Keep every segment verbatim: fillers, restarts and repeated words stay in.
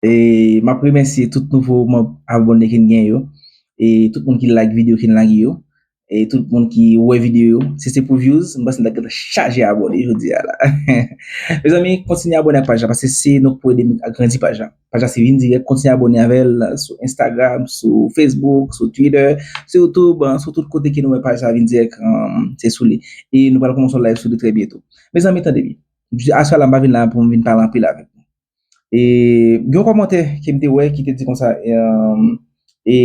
E m ap remèsye tout nouvo manm abòne ki n gen yo. E tout moun ki like videyo ki n lage yo. E tout moun ki wè videyo yo. Si se pou views, m panse n ta gentan chaje abòne jodi a la. Mezanmi, kontinye abòne ak paj la, paske se nou k pou ede m agrandi paj la. Paj la se Vin Dirèk, kontinye abòne avè l sou Instagram, sou Facebook, sou Twitter, sou YouTube, sou tout kote ke nou wè paj sa Vin Dirèk, se sou li. E nou pral kòmanse yon live sou li trè byento. Mezanmi, tande byen. Aswè la, m pa vin la pou m vin pale anpil avèk nou. E gen yon kòmantè ke m te wè ki te di konsa, e, e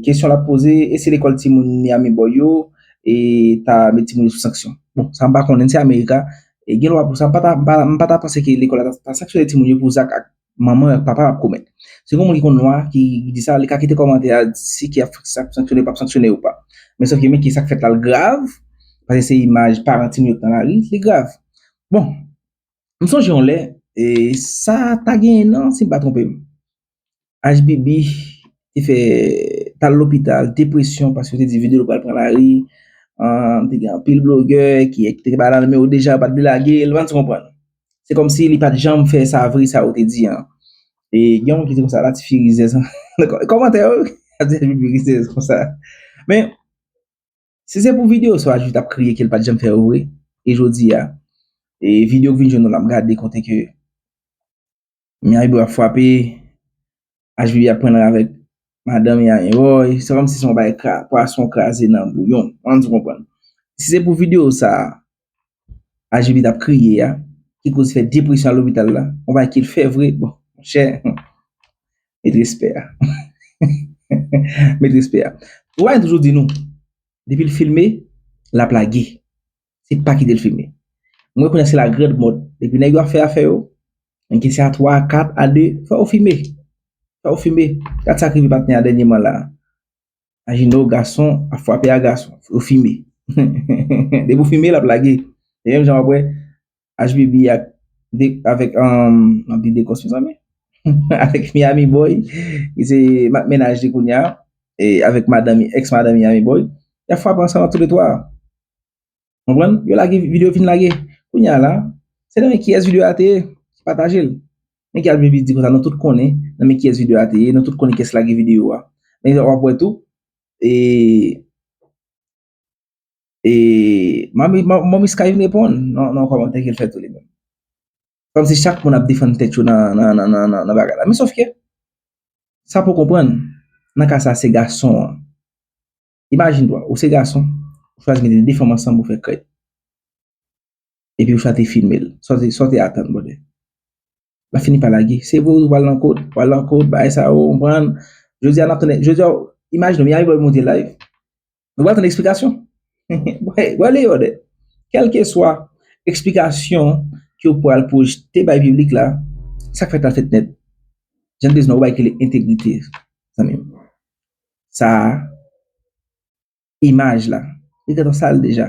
kesyon l ap poze, e si lekòl timoun Miami Boy yo, e ta met timoun yo sou sanksyon. Bon, sa m pa konnen, se Amerik a, e gen lwa pou sa, m pa ta, m pa, m pa ta panse ke lekòl la ta, ta sanksyone timoun yo pou zak ak manman yo ak papa yo ap komèt. Se yon moun ki konn lwa ki, ki di sa, li ka kite kòmantè a, si ki ap sa sanksyone, p ap sanksyone ou pa. Men sòf ke men ki sa k fèt la l grav, paske se imaj paran timoun yo k nan lari, li grav. Bon, m sonje yon lè, e sa ta genyen nan, si m pa twonpe m. H B B te fè, t al lopital, depresyon, paske yo te di videyo l pral pran lari. Te gen anpil blogè ki te bay la nan men yo deja, yo pa t vle lage l, ou konprann. Se kòmsi li pa t janm fè sa vre, sa yo te di an. E gen yon moun ki di konsa, la tifi rizèz. Kòmantè yo, ap di H B B rizèz konsa. Men, si se pou videyo sa, H B B t ap kriye ke l pa t janm fè yo vre. E jodi a, e videyo k vin jwenn nou la, m gade kote ke Miami Boy ap frape, H B B ap pran l avèk madanm Miami Boy, se kòmsi se yon bagay kra, pwason kraze nan bouyon. Ou konprann? Si se pou videyo sa, H B B t ap kriye a, ki koz fè depresyon al lopital la, yon bagay ke l fè vre, bon, monchè, met respè a. Met respè a. Ou wè, m toujou di nou, depi l filme, l ap lage. Se pa kite l filme. Mwen konnen se la grande mode. Depi nèg yo ap fè afè yo, men ke se a twa, a kat, a de, fò yo filme. Fò yo filme. Gad sa k rive patnè a dènyèman la. Imajine w gason ap frape a gason. Yo filme. Depi w filme, l ap lage. Se menm jan w ap wè H B B ak, de, avèk, um, m ap di Dekòs, mezanmi. Avèk Miami Boy, ki se ma-, mennaj li kounye a, e avèk madanm, ex madanm Miami Boy, y ap frape ansanm tou le twa. Konprann? Yo lage videyo, fin lage. Kounye a la, se nan men kiyès videyo a te ye, pataje l. Men ki H B B di konsa, nou tout konnen nan men kiyès videyo a te ye, nou tout konnen kiyès lage videyo a. Men w ap wè tou, e, e, Manmi, Man-, Manmi Sky vin reponn nan, nan yon kòmantè ke l fè tou li menm. Kòmsi chak moun ap defann tèt yo nan, nan, nan, nan, nan, nan bagay la. Men sòf ke, sa pou konprann, nan ka sa, se gason an. Imajine twa, ou se gason, ou chwazi mete de fanm ansanm pou fè krèt. Epi ou chwazi filme l. Sa w te, sa w te atann, brother? L ap fini pa lage. Se vre, ou pral nan kot, pral nan kot, bagay sa yo, ou konprann. Jodi a, n ap tande, jodi a, imajine w, Miami Boy monte live. Nou pral tande eksplikasyon. Wè, wè, le order. Kèlkeswa eksplikasyon ke w pral pwojte bay piblik la, sa k fèt la fèt nèt. Jan de nan yon bagay ki rele entegrite, zanmi m. Sa a, imaj la, li gentan sal deja.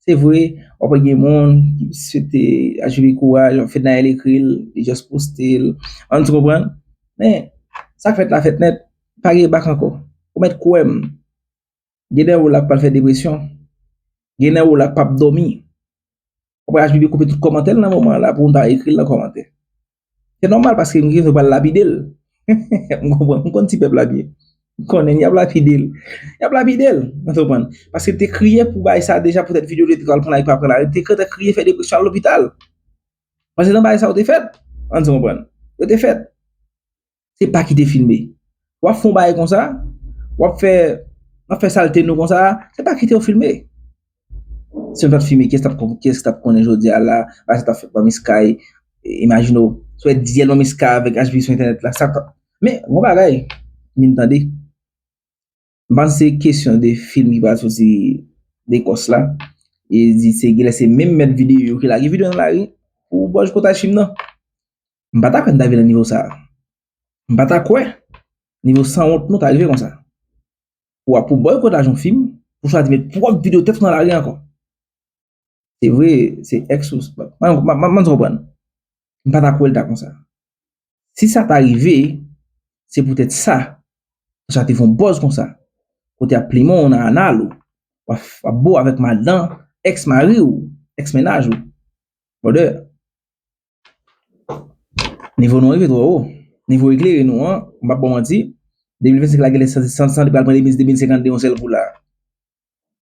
Se vre, w ap wè gen moun ki swete H B B kouraj, w ap fè Naël ekri l, li just poste l. Ou konprann? Men, sa k fèt la fèt nèt, pa gen bak ankò. Ou mèt kwè m. Gen de ou la k pral fè depresyon. Gen de ou la k p ap dòmi. Apre H B B koupe tout kòmantè l nan moman an la pou moun pa ekri l nan kòmantè. Se nòmal paske m gen pral lapide l. M konprann, m konn ti pèp la byen. M konnen y ap lapide l. Y ap lapide l. Ou konprann? Paske l te kriye pou bagay sa deja poutèt videyo li te pral pran la, li pa pran la. Li te gentan kriye fè depresyon al lopital. Paske nan bagay sa yo te fèt. Ou konprann? Yo te fèt. Se pa kite filme. W ap fè yon bagay konsa, w ap fè, w ap fè salte nou konsa, se pa kite yo filme. Si nou t ap filme, kiyès t ap kon-, kiyès t ap konnen jodi a la, bagay sa t ap fèt Manmi Sky, e, imajine w, si w wè dyèl Manmi Sky avèk H B B sou entènèt la, sa t ap, men, yon bagay, m vin tande. M panse se kesyon de fim ki pral soti Dekòs la. E di se genlè se menm mèt videyo yo ki lage videyo nan lari pou bòykotaj fim nan. M pa ta kwè n ta rive nan nivo sa a. M pa ta kwè nivo sanwont nou ta rive konsa. Ou ap pou bòykotaj yon fim, pou chwazi met pwòp videyo tèt ou nan lari ankò. Se vre, se ex ou, m, m, m, m konprann. M pa ta kwè l ta konsa. Si sa ta rive, se poutèt sa. Sa te fè yon buzz konsa. Kote ap plimen w nan anal ou. W ap, w ap bo avèk madan, ex mari w, ex mennaj ou. Brother, nivo nou rive twò wo. Nivo eklere nou an, m p ap ba w manti, de mil vennsenk la genlè santi, santi, santi pral pran de mil, de mil senkannde yon sèl kou la.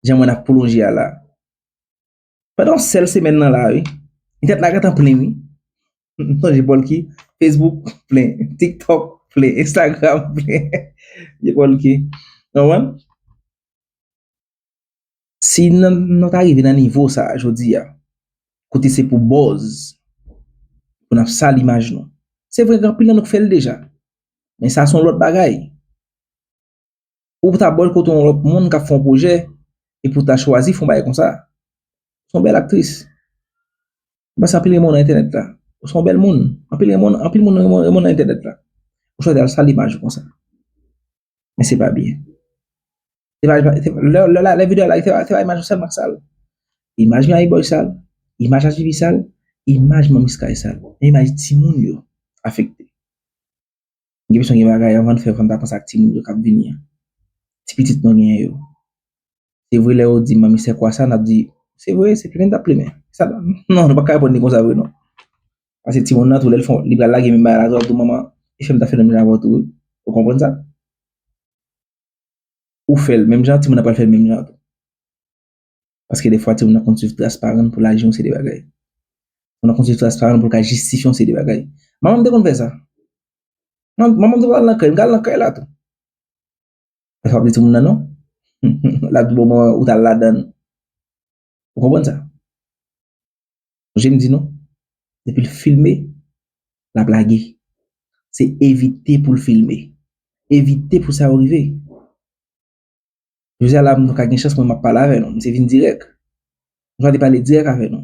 Jan mwen ap pwolonje a la. Pandan yon sèl semèn nan la, wi. Entènèt la gentan plen, wi. M sonje Polky, Facebook plen, TikTok plen, Instagram plen. Vye Polky. Ou konprann? Si nan, nou ta rive nan nivo sa a jodi a, kote se pou buzz, pou n ap sal imaj nou. Se vre, gen anpil nan nou k fè l deja. Men sa se yon lòt bagay. Ou ta bòykote yon lòt moun k ap fè yon pwojè, epi w ta chwazi fè yon bagay konsa. Ou se yon bèl aktris. Ou pase anpil renmen w nan entènèt la. Ou se yon bèl moun. Anpil renmen w, anpil moun renmen w nan entènèt la. Ou chwazi al sal imaj ou konsa. Men se pa byen. Se pa, se pa, lè, lè, lè, lè videyo a la, se pa, se pa imaj ou sèlman k sal. Imaj Miami Boy sal, imaj H B B sal, imaj Manmi Sky sal. Men imaj timoun yo afekte. Gen kesyon, gen bagay, anvan n fè, fò n ta panse ak timoun yo k ap vini an. Ti pitit nou genyen yo. Se vre, lè yo di manmi se kwa sa, n ap di, se vre, se plimen n t ap plimen. Sa, non, nou pa ka reponn li konsa vre, non. Paske timoun nan tou, lè l fè, li pral lage menm bagay la tou, l ap di manman, e fè m ta fè l menm jan avè w tou, wi. Ou konprann sa? Ou fè l menm jan, timoun nan pral fè l menm jan tou. Paske defwa, timoun nan konn swiv tras paran l pou l aji yon seri de bagay. Timoun nan konn swiv tras paran l pou l ka jistifye yon seri de bagay. Manman m te konn fè sa. Man-, manman m te konn al nan kay, m ka al nan kay la tou. Èske w ap di timoun nan non? L ap di bon, manman, ou t al ladan l. Ou konprann sa? Jan m di nou, depi l filme, l ap lage. Se evite pou l filme. Evite pou sa yo rive. Jodi a la, m ka gen chans, mwen, m ap pale avè nou. Misye vin dirèk. M chwazi pale dirèk avè nou.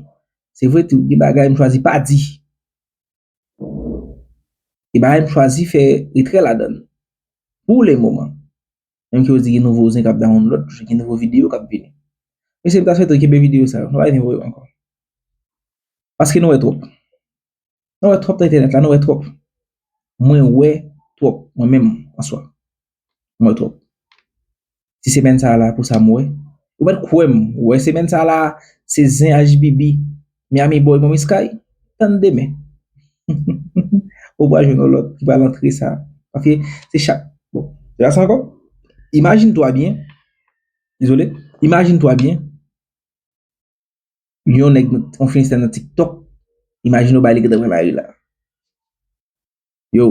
Se vre, tou, gen bagay m chwazi pa di. Gen bagay m chwazi fè retrè ladan l. Pou le moman. Menm ke yo di gen nouvo zen k ap download, gen nouvo videyo k ap vini. Mesye, m ta swete w kenbe videyo sa yo. Nou pa vin voye m ankò. Paske nou wè twòp. Nou wè twòp nan entènèt la, nou wè twòp. Mwen wè twòp, mwen menm, an swa. Mwen wè twòp. Si semèn sa a la, pou sa m wè. Ou mèt kwè m, ou wè semèn sa a la, se zen H B B, Miami Boy, Manmi Sky, tann demen. Ou pral jwenn yon lòt ki pral antre sa. Paske se chak, bon, se pa sa ankò. Imajin twa byen. Dezole. Imajin twa byen. Yon nèg, yon fenestè nan TikTok, imajine w bay li gentan pran lari la. Yo,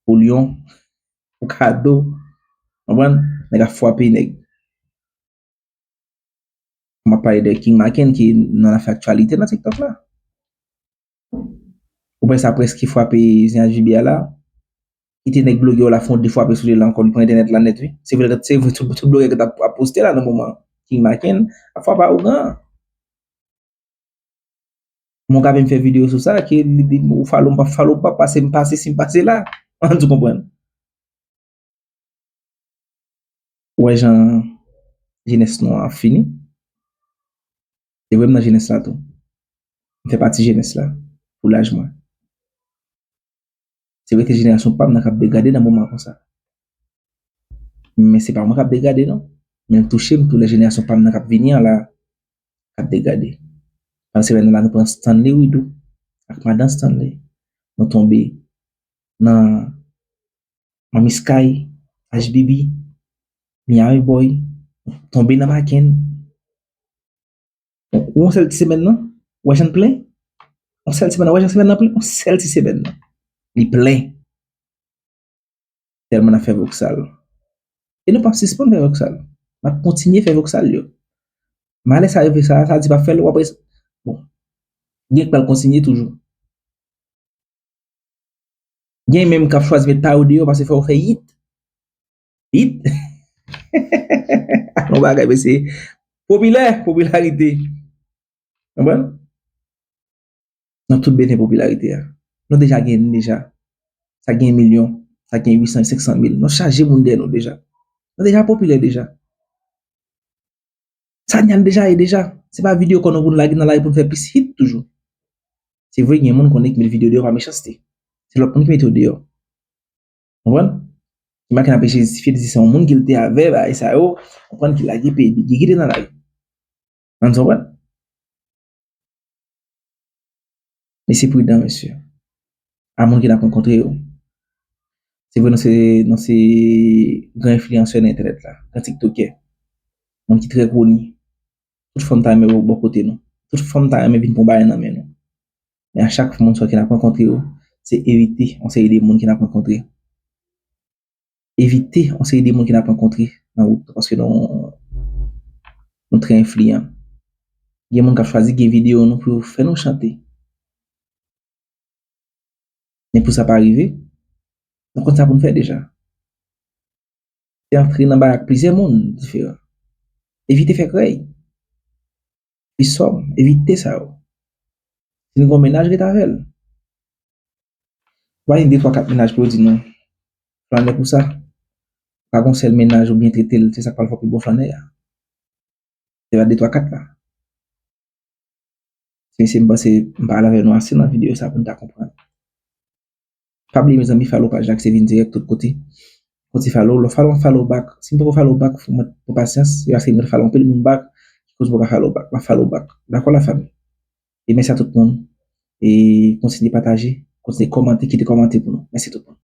pou lyon, pou kado, konprann? Nèg ap fwape nèg. M ap pale de King Maken ki nan afè aktyalite nan TikTok la. Ou wè sa prèske fwape zen H B B a la. Kite nèg bloge yo la fè yon de fwape sou li la ankò, li pran entènèt la nèt, wi. Se vre, se vre, tout, tout blogè ki t ap, ap poste la nan moman King Maken ap fwape a ougan. Mwen ka vin fè videyo sou sa, ke li di, ou follow m, pa follow, pa pase m pase, si m pase la. Ann di w konprann. Ou wè jan jenès nou an ap fini. Se vre m nan jenès la tou. M fè pati jenès la, pou laj mwen. Se vre se jenerasyon pa m nan k ap degrade nan moman konsa. Men se pa mwen k ap degrade, non. Men l touche m tou lè jenerasyon pa m nan k ap vini an la, k ap degrade. Pandan semèn nan la, nou pran Stanley Widou ak madan Stanley. Nou tonbe nan Manmi Sky, H B B, Miami Boy, tonbe nan Maken. Ou yon sèl ti semèn nan, ou wè jan l plen? Yon sèl ti semèn nan, ou wè jan semèn nan plen? Yon sèl ti semèn nan. Li plen. Tèlman n ap fè voksal. E nou p ap sispann fè voksal. N ap kontinye fè voksal yo. Malè sa rive sa, sa di p ap fè l, w ap wè, bon. Gen k pral kontinye toujou. Gen menm k ap chwazi met pa yo deyò paske fò yo fè hit. Hit? Yon bagay, mesye. Popilè, popilarite. Konprann? Nan tout biten popilarite a. Nou deja gen deja. Sa gen milyon, sa gen uit san, senk san mil. Nou chaje moun dèyè nou deja. Nou deja popilè deja. Sa n al deja ye deja. Se pa videyo kò nou pou n lage nan lari pou n fè plis hit toujou. Se vre, gen moun konnen ki met videyo deyò pa mechanste. Se lòt moun ki mete yo deyò. Konprann? Ki maten ap jistifye li di se yon moun ki l te avè, bagay sa yo, konprann ki lage peyi li, ki kite nan lari. Ann konprann? Mesye pridan, mesye. A moun ki n ap rankontre yo. Se vre, nou se, nou se gran enfliyansè nan entènèt la, gran tiktokè, moun ki trè koni. Tout fanm ta renmen bò kote nou. Tout fanm ta renmen vin pran bagay nan men nou. Men a chak moun sa ki n ap rankontre yo, se evite yon seri de moun ki n ap rankontre. Evite yon seri de moun ki n ap rankontre nan wout, paske nou, nou trè enfliyan. Gen moun k ap chwazi gen videyo nou pou yo fè nou chante. Men pou sa pa rive, nou konn sa pou n fè deja. Se antre nan bagay ak plizyè moun diferan. Evite fè krèy. Fi sòm, evite sa yo. Si n gen yon mennaj, ret avè l. Ou pa gen de, twa, kat mennaj pou yo di non. Flannè pou sa. Pa gen yon sèl mennaj ou byen trete l, se sa k pral fè w pi bon flannè a. Se pa de, twa, kat la. Se mesye, m panse m pale avè nou ase nan videyo sa pou n ta konprann. Pa bliye, mezanmi, follow paj la ki se vin dirèk tout kote. Kontinye follow, lè w follow, follow back. Si m poko follow back, fò mwen pran pasyans, se paske m gen follow anpil moun back, ki koz m poko follow back. M ap follow back. Dakò, lafanmi? E mèsi a tout moun. E kontinye pataje, kontinye kòmante, kite kòmantè pou nou. Mèsi tout moun.